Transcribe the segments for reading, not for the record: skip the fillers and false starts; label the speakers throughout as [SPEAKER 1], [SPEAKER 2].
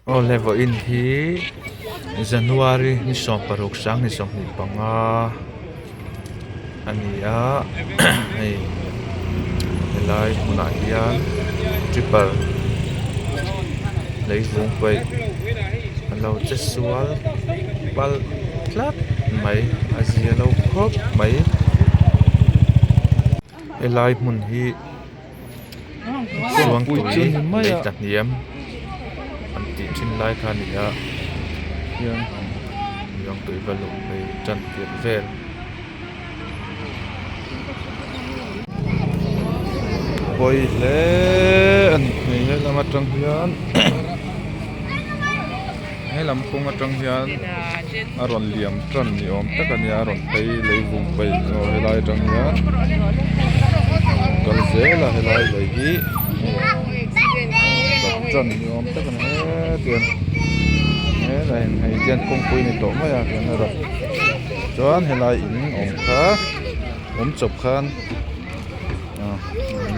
[SPEAKER 1] Awle vawiin hi January ni 16 sang ni 25 a ni a hei helai hmunah hian tripper leivung paih a lo che sual palh tlat mai a zia lo khawp mai helai hmun hi. Suangtui lei tla hniam an tih thin lai kha a ni a hian suangtui va luh phei tan tirh vel. Pawi hle a ni hei helam atang hian helam kawng atang hian a rawn liam tan ni awm tak a nia a rawn phei lei vung paih aw helai atang hian kal zel a helai lei hi tan ni awm tak a ni hetiang helai hei hian kawngpui a ni tawh mai a tiang a rawn chuan helai in awm kha awm chawp khan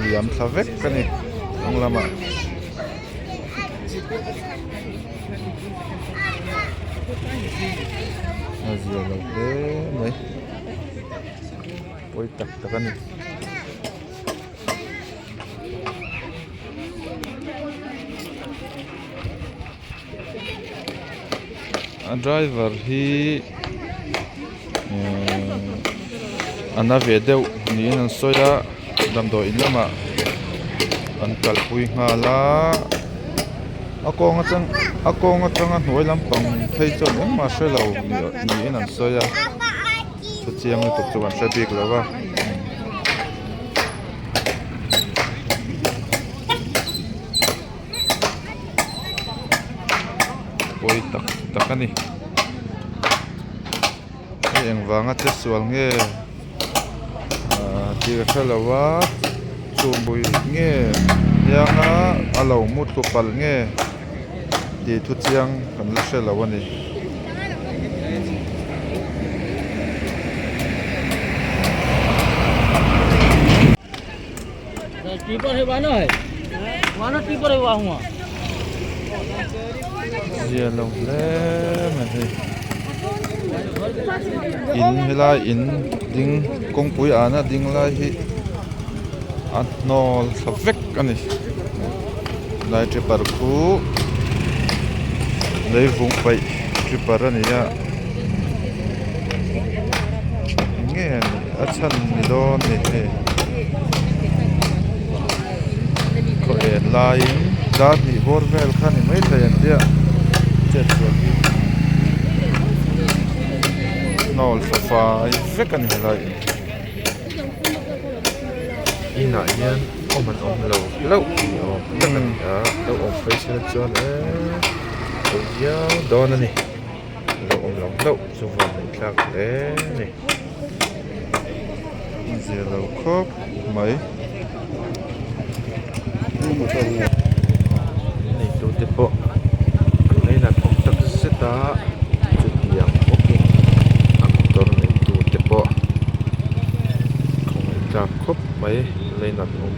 [SPEAKER 1] liam thla vek a ni hnung lamah. A zia lo hle mai pawi tak tak a ni. A driver hi ehh a na ve deuh niin an sawi a damdawi in lamah an kalpui nghal a a kawng atang a kawng atanga hnuai lampang phei chuan engmah hre lo niin an sawi a thu chiang lutuk chu an hre bik lo a. Pawi tak tak a ni hei engvanga che sual nge ahh tih ka hre lo a chhum bui nge hianga a lo mu thlu palh nge tih thu chiang kan la hre lo a ni. Zia lo hle mai hei in helai in ding kawngpui ana ding lai hi a hnawl thla vek a ni helai tripper khu leivung paih tripper a ni a eng nge a nih. A chhan ni dawn ni hei khaw en laiin dar hnih bawr vel kha ni maithei an tia chet sual hi hnawl tha fai vek a ni helai in inah hian awm an awm lo hlauh ni awm tak a ni a lo awm phei se chuan eee pawi viau dawn a ni. Lo awm lo hlauh chu van neih thlak hle a ni. A zia lo khawp mai. Neitu te pawh an lainat awm tak zet a chutiang bawkin a motor neitu te pawh khawngaih tlak khawp mai lainat awm.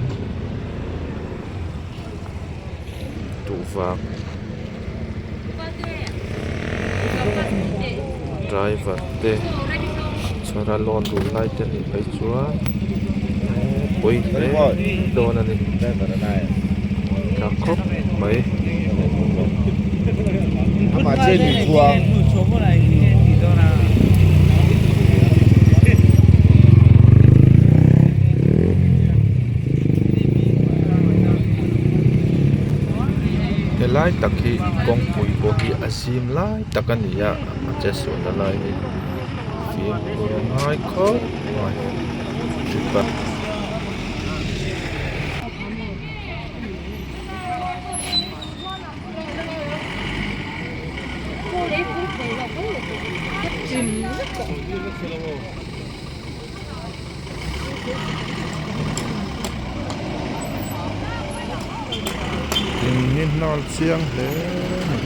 [SPEAKER 1] Duh vang driver te chhara lawn duh lai te nih phei chuan pawi hle dawn a ni tha khawp mai. Helai tak hi kawngpui pawh hi a zim lai tak a ni a a che suahna lai hi fimkhur a ngai khawp mai tripper. In hi hnawl chiang hle a ni.